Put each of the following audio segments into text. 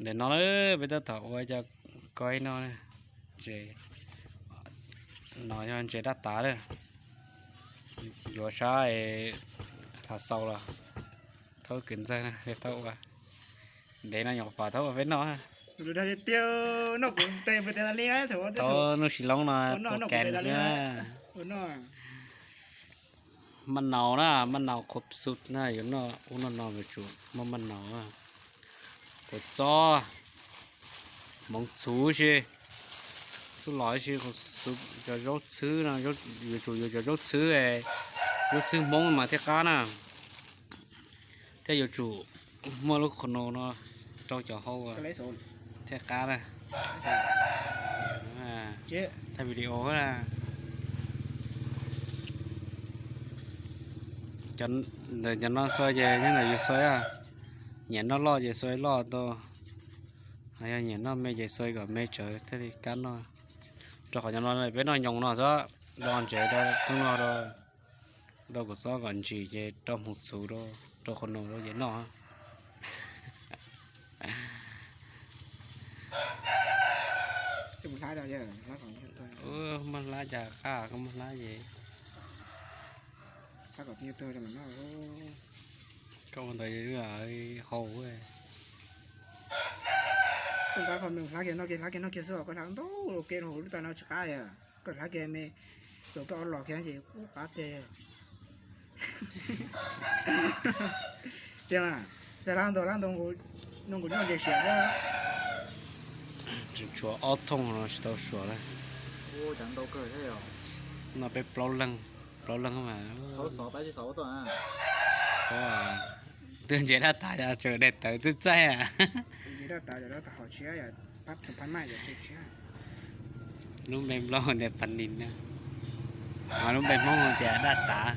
Ntawm no peb tab tom ua cov ko ib no, ntses, no yog ntses dab tav lawm. Yuav sab hla xaus los thaub kwv ntxawg thaub ua, ntev no nyuam qhuav thaub ua peb noj. Thaub Nuj Sis Loob no tua kas na. Maj naus na, maj naus qhuav xub na, yuav noj ub noj no yuav tsum muaj maj naus, kua txob, hmoov txhuv si, xub los si, cov zaub txhwb no, yuav tsum yuav cov zaub txhwb, zaub txhwb Hmoob mas thiaj qab na. Thiab yuav tsum muaj lub qhov no no rau cov hau thiaj qab na. Thaij video na. Ntawm cov no xua ces nyob ntawm yus xua, nyiam noj loj ces xua loj tau, ho yog nyiam noj me ces xua kom me tsawv thiaj li kab noj. Rau qhov cov no peb noj nyoos no xwb, do ntsev rau koob no rau, rau kua txob kom ntsim ces rau hmoov txhuv rau, rau qhov no rau ces noj. Muaj hlab cas qab, koj muaj hlab ces koj ua ntawd hau. Koj nqa qhov me hlab kiag noj kiag, hlab kiag noj kiag xwb, koj hlab ntau ua ke rau hauv lub tas no tsis qab yom. Koj hlab kiag me, thaum koj los kiag ces ub qab tiag. Tiag mas, txawm hlab ntau hlab ntau, nws kuj noj ntses siav xwb. Tseem tshuav ob thooj no tsis tau suav na. Noj peb plaub leeg, plaub leeg mas. Twb ntses dab tas, tseem daim tawv twb txaij. Lub npe Nplog tias pas nis na, ho lub npe Hmoob tias daj tav.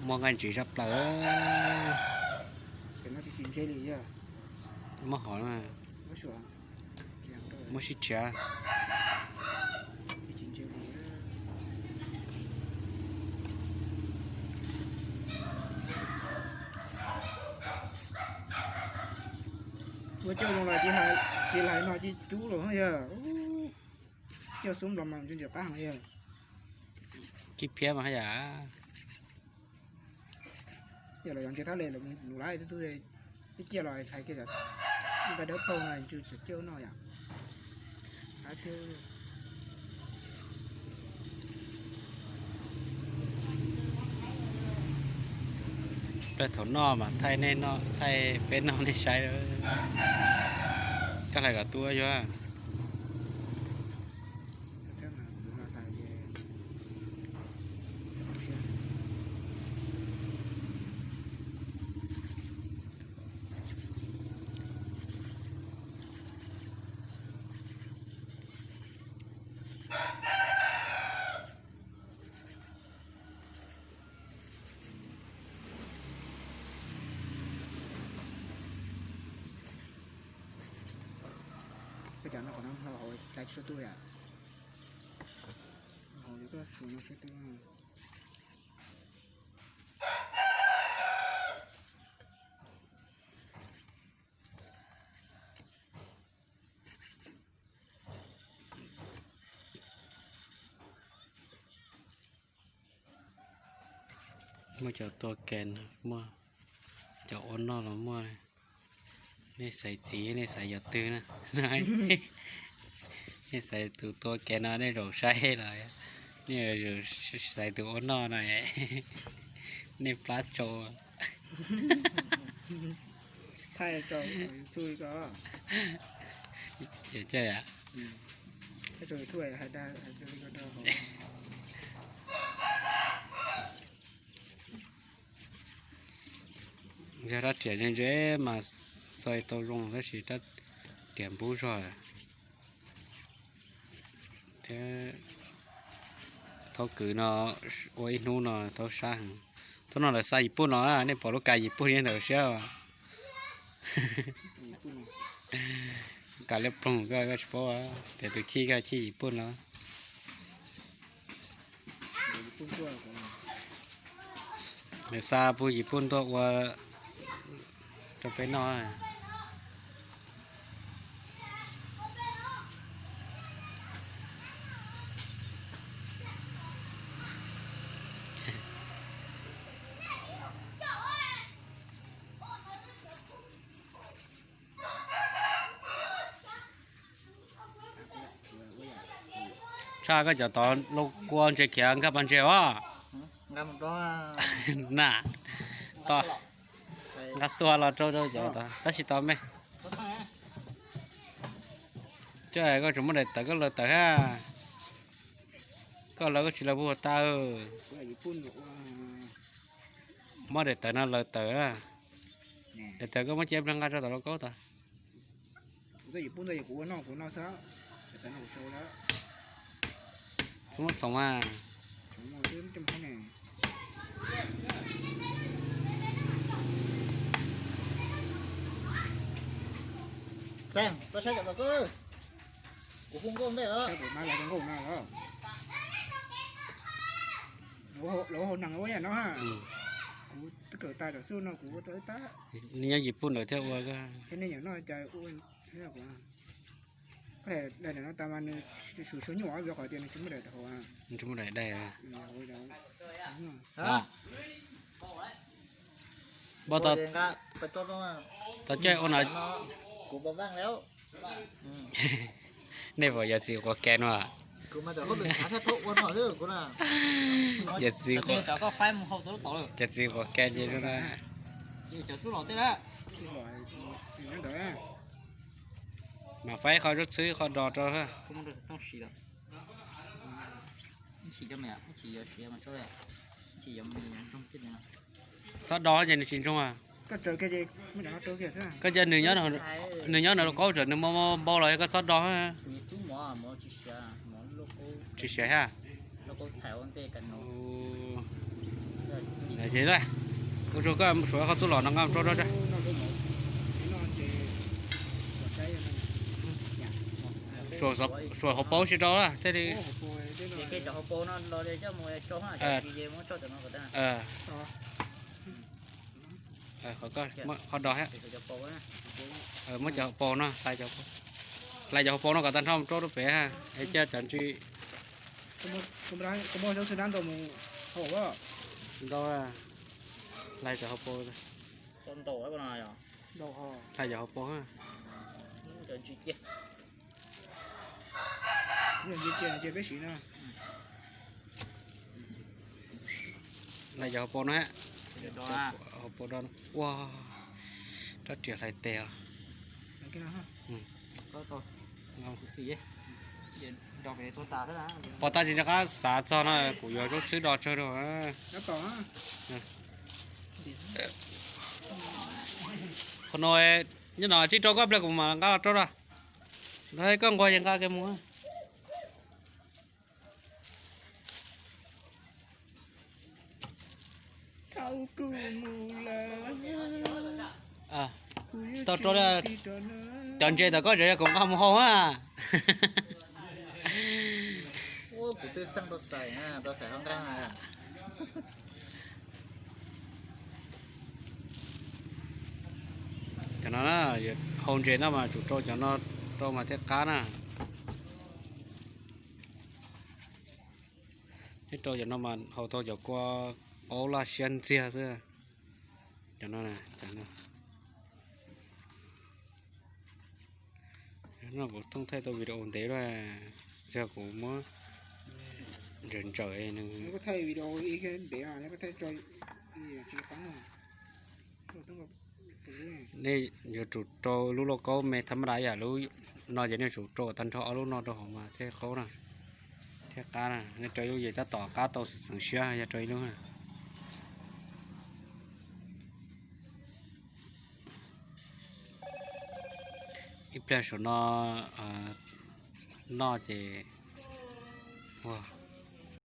Muaj nqaij ntsis tshaj plaws. Muab hov, muab sib tshiav. Ua coj zoo los cia hlais no cia cub los yog. Coj xub nplos mas ntsis ntsis qab heev yog. Kib phiab mas haj yam. Yog los yog nce thab le los nus lab ib tug, ib ciaj los hais kiag nqaij dawb paug no ntsw tseem ciaj noj yom. Hab tiag. Peb thaum noj mas thaij nej noj, thaij peb noj nej saib. Koj hlais kom tuaj yuav. Koj cas no qhov no hlau hauv hlais tsis tau tuaj yom. Hauv koj su no tsis tau tuaj. Muaj cov tua kem no, muaj cov ua noj los muaj. Nej xaiv txiv nej xaiv yog twg na? Nej xaiv tus tua kem no nej zaum saib los, nej xaiv tus ua noj no, nej plab tsau. Yog rab riam ntse ntse mas xoi tau zoo tab sis rab riam npub zog thiab. Thaub kwv no ua ib hnub no thaub sab heev. Thaum no lawv xa yim puj no, nej pom lub kas yim puj nyob ntawm siab. Kam li ploog koj, koj tsis paub tias tus chij koj chij yim puj no. Nws xa puj yim puj ntuaj ua rau peb noj. Tshaj koj cov tod los kua ntses khiav nkag pas ntses os. Na, nqa xua los rau rau cov tod tab sis tau me. Coj koj tseem muaj daim tawv koj lawv tawv hab. Koj lawv koj tsis lawv puag ta. Muab daim tawv no lawv tawv. Daim tawv koj muab cia ib pliag nqa rau tom lauj kaub tod. Txhob muab txhoov mas. Xeem, koj saib cov tod koj. Kuv hu nkauj ntej os. Lawv hau neeg ua yam no ha. Kuv twb kawm tas tam xub no kuv ua tau ib tab. Nws nyob yim puj ntawd thiaj ua. Thiab nej nyob no cas ua kuv. Koj daim no tas mas nws suav suav nyuaj vim qhov tias nws tsis muaj daim tau hauv. Tsis muaj daim dai. Npau taws, tau coj ua no. Nej puas yog txiv quav kev no? Yog txiv, yog txiv quav kev ces no na. Mas faib qhov zaub txhwb qhov dos rau. Txhob do ces nws tsis ntsoog. Koj cia nws nyob, nws nyob ntawm lauj kaub tseem nws muaj npau los yog koj txhob do. Tsis siav hab. Ua rau koj suav qhov txuj lom no nqa rau rau. Suav hauv paus tsis rau thiaj li. Qhov do, muab cov hauv paus no, hlais cov hauv paus no kom tag nrho rau rau pem ha, es cia cov ntsis. Ntau, hlais cov hauv paus. Hlais cov hauv paus. Hlais cov hauv paus no, hauv paus do. Ua rab riam hlais tes os. Pov tag tsis nco qab xav txog no kuv yuav zaub txhwb do tsawg rau. Qhov no nyob no tsib rau koj pliag kuv mam nqa los rau rau. Koj nquag ces nqa kiag mus. Tau rau cov ntses tau koj tseem yog kuv nqa mus hau a. Cov no hau ntses no mas tsum rau cov no rau mas thiaj qab na. Neb rau cov no mas hau tau cov kua qaub laj siab ntxiag xwb. Cov no, cov no. No kuv thooj thaij tau video ntev lawm, yog kuv muab ntsawm ntsawm nws. Nej yuav tsum rau lub lauj kaub me tham ma da yam lub no ces nej tsum rau tag nrho ob lub no rau hauv mas thiaj qaub na, thiaj qab na. Nej rau ib lub ces tab tom qab tau xeev siab, yog rau ib lub. Ib pliag saum no noj ces ua